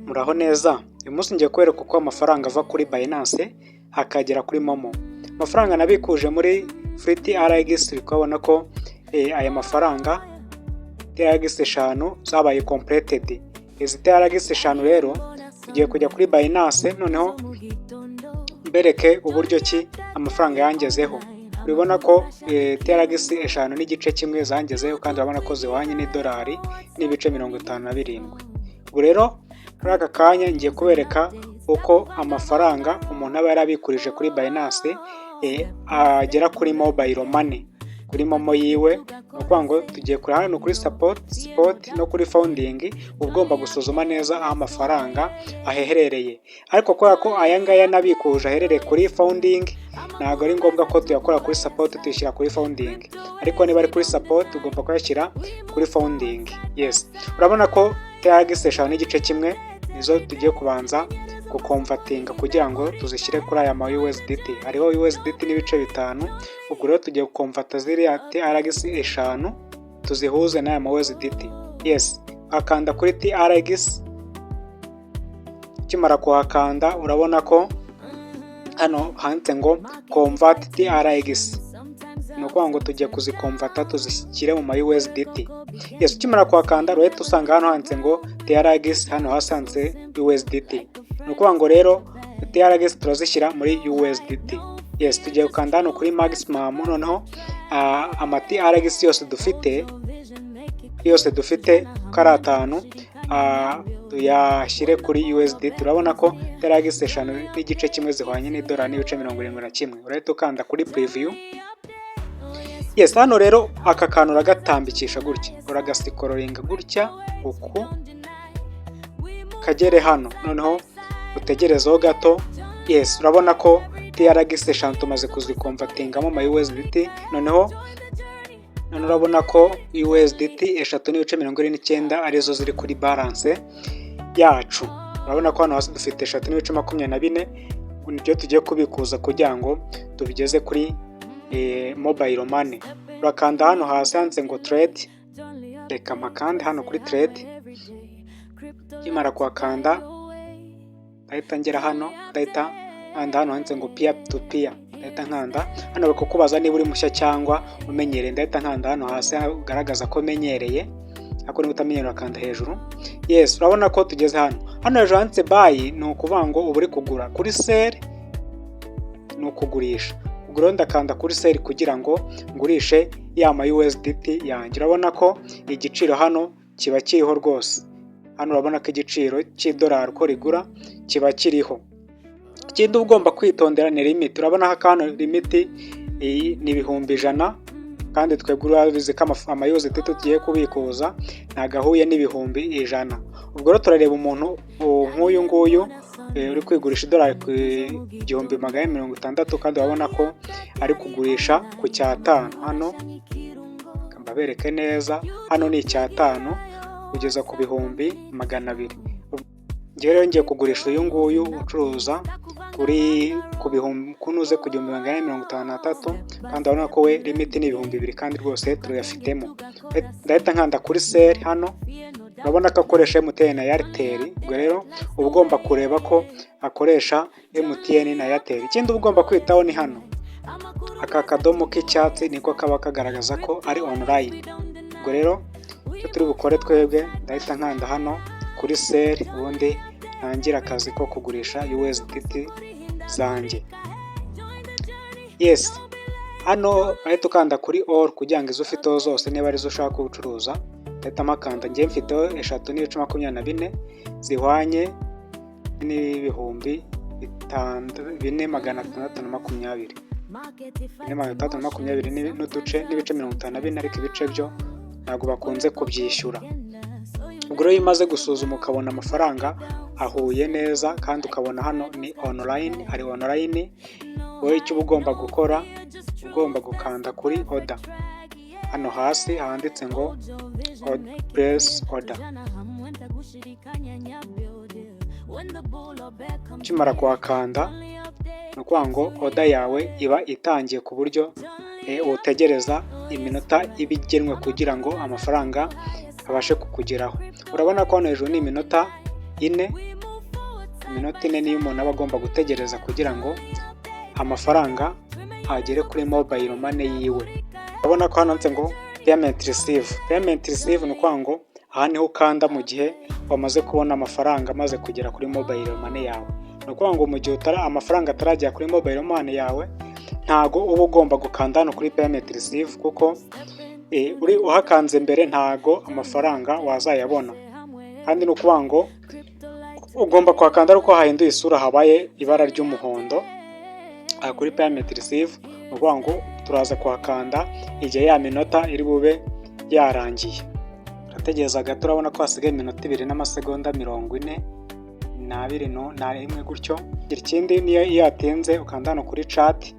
Muraho neza, uyu munsi ngiye kubereka uko amafaranga ava kuri Binance akagera kuri MoMo. Amafaranga nabikuje muri free TRX, uri kubabona ko aya mafaranga TRX 5 zabaye completed. Izi TRX 5 rero tugiye kujya kuri Binance, noneho mbereke uburyo ki amafaranga yangezeho. Urabona ko TRX 5.1 zangezeho, kandi urabona ko zihwanye n'idolari n'ibice 57. Ubu rero muri aka kanya ngiye kubereka uko amafaranga umuntu aba yarabikurije kuri Binance agera kuri mobile money, kuri MoMo yiwe. Ni ukuvuga ngo tugiye kureba hano kuri spot no kuri funding. Uba ugomba gusuzuma neza aho amafaranga aherereye, ariko kubera ko aya ngaya nabikuje aherereye kuri funding, ntabwo ari ngombwa ko tuyakora kuri spot, tuyishyira kuri funding. Ariko niba ari kuri spot, ugomba kuyashyira kuri funding. Yes, urabona ko TRX 5.5 nizo tugiye kubanza guconvertinga kugira ngo tuzishyire kuri aya ma USDT. Hariho USDT n'ibice 5. Ubwo rero tugiye guconverta ziriya TRX 5 tuzihuze n'aya ma USDT. Yes, akanda kuri TRX. Ukimara kuhakanda, urabona ko hano handitse ngo "Convert TRX". Ni ukuvuga ngo tugiye kuziconverta tuzishyire mu ma USDT. Yes, ukimara kuhakanda urahita usanga hano handitse ngo TRX, hano hasi handitse USDT. Ni ukuvuga ngo rero TRX turazishyira muri USDT. Yes, tugiye gukanda hano kuri maximum, noneho ama TRX yose dufite uko ari atanu tuyashyire kuri USDT. Urabona ko TRX 5.1 zihwanye n'idolari n'ibice 71. Urahita ukanda kuri preview. Yes, hano rero aka kantu uragatambikisha gutya, uragascrollinga gutya uku kagere hano, noneho utegerezeho gato. Yes, urabona ko TRX 5 tumaze kuziconvertingamo ama USDT. Noneho none urabona ko USDT 3.49 arizo ziri kuri balance yacu. Urabona ko hano hasi dufite 3.24, nibyo tugiye kubikuza kugira ngo tubigeze kuri mobile money. Urakanda hano hasi handitse ngo "Trade". Reka mpakande hano kuri trade. Nkimara kuhakanda ndahita ngera hano, ndahita nkanda hano handitse ngo "Peer to peer". Ndahita nkanda hano, bari niba uri mushya cyangwa umenyereye. Ndahita nkanda hano hasi hagaragaza ko menyereye, ariko niba utamenyereye urakanda hejuru. Yes, urabona ko tugeze hano. Hano hejuru handitse "Buy", ni ukuvuga ngo uba uri kugura, kuri "Sell" ni ukugurisha. Ubwo rero ndakanda kuri sell kugira ngo ngurishe ya ma USDT yanjye. Urabona ko igiciro hano kiba kiriho rwose. Hano urabona ko igiciro cy'idolari uko rigura kiba kiriho. Ikindi uba ugomba kwitondera ni limit. Urabona ko hano limit ni 100,000, kandi twebwe urabizi ko ama USDT tugiye kubikuza ntabwo ahuye n'100,000. Ubwo rero turareba umuntu nk'uyu nguyu uri kwigurisha idolari ku 1460, kandi urabona ko ari kugurisha ku cyatanu. Hano mbabereke neza, hano ni icyatanu kugeza ku 200,000. Njyewe rero ngiye kugurisha uyu nguyu ucuruza kuri ku bihumbi kunuze ku 1453, kandi urabona ko we limit ni 2000, kandi rwose turayafitemo. Ndahita nkanda kuri sell hano. Urabona ko akoresha MTN na Airtel. Ubwo rero uba ugomba kureba ko akoresha MTN na Airtel. Ikindi uba ugomba kwitaho ni hano, aka kadomo k'icyatsi niko kaba kagaragaza ko ari online. Ubwo rero icyo turi bukore twebwe, ndahita nkanda hano kuri sell, ubundi ntangire akazi ko kugurisha USDT zanjye. Yes, hano urahita ukanda kuri all kugira ngo izo ufiteho zose, niba arizo ushaka gucuruza. Ndahita mpakanda. Njye mfiteho 3.24 zihwanye n'ibihumbi 4620, 4620 n'uduce n'ibice 54, ariko ibice byo ntabwo bakunze kubyishyura. Ubwo rero iyo umaze gusuzuma ukabona amafaranga ahuye neza, kandi ukabona hano ni online, ari online, wowe icyo uba ugomba gukora, ugomba gukanda kuri order hano hasi handitse ngo "Place order". Ukimara kuhakanda, ni ukuvuga ngo order yawe iba itangiye, ku buryo utegereza iminota iba igenwe kugira ngo amafaranga abashe kukugeraho. Urabona ko hano hejuru ni iminota 4. Iminota 4 niyo umuntu aba agomba gutegereza kugira ngo amafaranga agere kuri mobile money yiwe. Urabona ko hano handitse ngo "Payment receive". Payment receive ni ukuvuga ngo aha niho ukanda mu gihe wamaze kubona amafaranga amaze kugera kuri mobile money yawe. Ni ukuvuga ngo mu gihe amafaranga ataragera kuri mobile money yawe, ntago uba ugomba gukanda hano kuri "Payment receive", kuko uri uhakanze mbere ntago amafaranga wazayabona. Kandi ni ukuvuga ngo ugomba kuhakanda ari uko hahinduye isura, habaye ibara ry'umuhondo. Aha kuri "Payment receive", ni ukuvuga ngo turaza kuhakanda igihe ya minota iri bube yarangiye. Turategereza gato. Urabona ko hasigaye iminota 2 n'amasegonda 42 na rimwe gutyo. Ikindi, niyo iyo yatinze, ukanda hano kuri chat,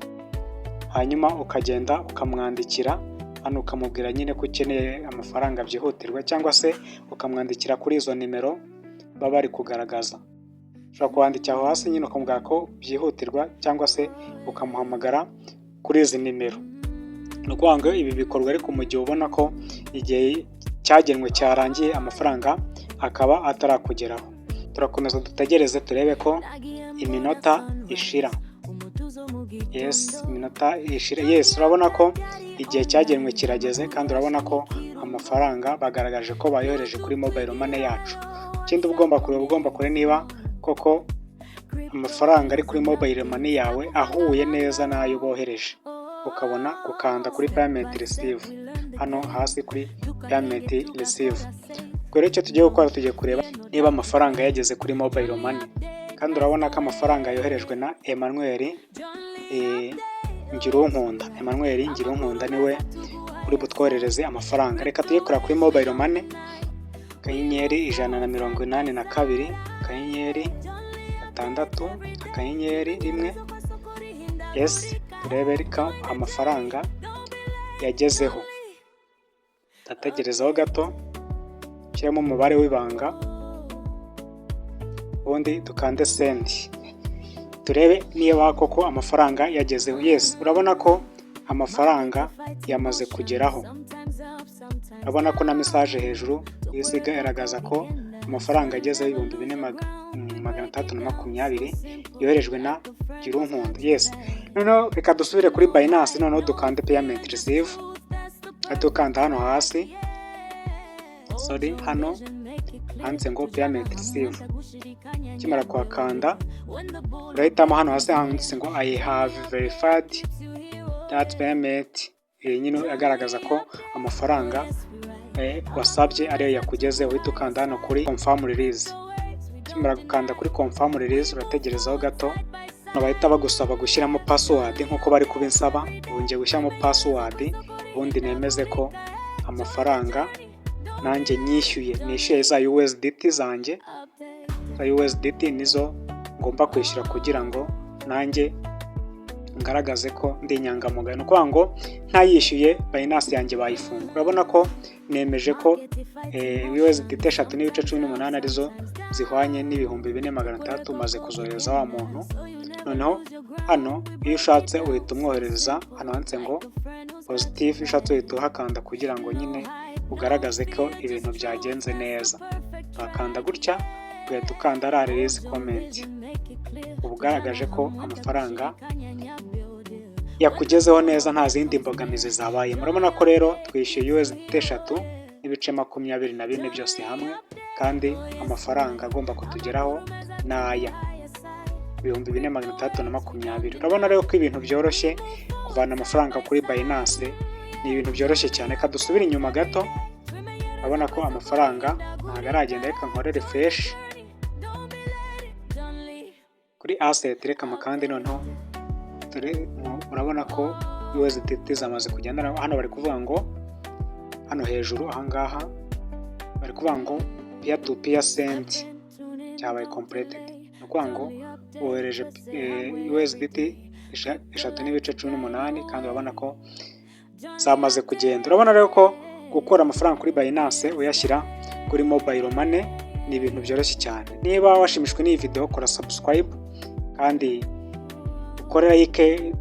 hanyuma ukagenda ukamwandikira hano, ukamubwira nyine ko ukeneye amafaranga byihutirwa, cyangwa se ukamwandikira kuri izo nimero baba bari kugaragaza. Ushobora kuwandikira aho hasi nyine ukamubwira ko byihutirwa, cyangwa se ukamuhamagara kuri izi nimero. Ni ukuvuga ngo ibi bikorwa ariko mu gihe ubona ko igihe cyagenwe cyarangiye, amafaranga akaba atarakugeraho. Turakomeza dutegereze turebe ko iminota ishira. Yes, iminota ishira. Yes, urabona ko igihe cyagenwe kirageze, kandi urabona ko amafaranga bagaragaje ko bayohereje kuri mobile money yacu. Ikindi uba ugomba kureba, niba koko amafaranga ari kuri mobile money yawe ahuye neza n'ayo bohereje, ukabona gukanda kuri "Payment receive", hano hasi kuri "Payment receive". Ubwo rero icyo tugiye gukora, tugiye kureba niba amafaranga yageze kuri mobile money. Kandi urabona ko amafaranga yoherejwe na Emmanuel Ngirunkunda. Emmanuel Ngirunkunda niwe uri butwoherereze amafaranga. Reka tujye kureba kuri mobile money: *182*6*1. Yes, turebe ko amafaranga yagezeho. Ndategerezaho gato, nshyiremo umubare w'ibanga, ubundi dukande "Send", turebe niba koko amafaranga yagezeho. Yes, urabona ko amafaranga yamaze kugeraho. Urabona ko na message hejuru ihise igaragaza ko amafaranga agezeho, 4620 yoherejwe na Girunkunda. Yes, noneho reka dusubire kuri Binance, noneho dukande "Payment receive". Dukanda hano hasi, sorry, hano handitse ngo "Payment receive". Ukimara kuhakanda, urahitamo hano hasi handitse ngo "I have verified that payment". Nyine agaragaza ko amafaranga wasabye ariyo yakugezeho. Uhita ukanda hano kuri "Confirm release". Ukimara gukanda kuri "Confirm release", urategerezaho gato, bahita bagusaba gushyiramo password nk'uko bari kubinsaba. Ubu ngiye gushyiramo password, ubundi nemeze ko amafaranga nanjye nyishyuye, nishyuye za USDT zanjye. Za USDT nizo ngomba kwishyura kugira ngo nanjye ngaragaze ko ndi inyangamugayo. Ni ukuvuga ngo ntayishyuye, Binance yanjye bayifunga. Urabona ko nemeje ko USDT 3.18 arizo zihwanye n'4600, maze kuzohereza wa muntu. Noneho hano iyo ushatse uhita umwoherereza hano handitse ngo "Positive". Iyo ushatse uhita uhakanda kugira ngo nyine ugaragaze ko ibintu byagenze neza. Wakanda gutya, ugahita ukanda ariya "Release comment". Uba ugaragaje ko amafaranga yakugezeho neza, nta zindi mbogamizi zabaye. Murabona ko rero twishyuye USDT 3.24 byose hamwe, kandi amafaranga agomba kutugeraho ni aya 4620. Urabona rero ko ibintu byoroshye, kuvana amafaranga kuri Binance ni ibintu byoroshye cyane. Reka dusubire inyuma gato. Urabona ko amafaranga ntabwo aragenda. Reka nkore refresh kuri asset. Reka kandi noneho dore urabona ko USDT zamaze kugenda. Hano bari kuvuga ngo, hano hejuru ahangaha bari kuvuga ngo "Peer to peer send cyabaye completed". Ni ukuvuga ngo wohereje USDT 3.18, kandi urabona ko zamaze kugenda. Urabona rero ko gukura amafaranga kuri Binance uyashyira kuri mobile money ni ibintu byoroshye cyane. Niba washimishijwe n'iyi video, kora subscribe kandi ukore like,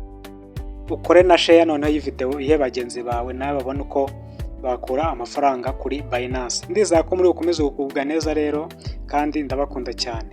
ukore na share. Noneho iyi video ihe bagenzi bawe, nawe babone uko bakura amafaranga kuri Binance. Ndizera ko muri bukomeze kugubwa neza rero. Kandi Kandi ndabakunda cyane.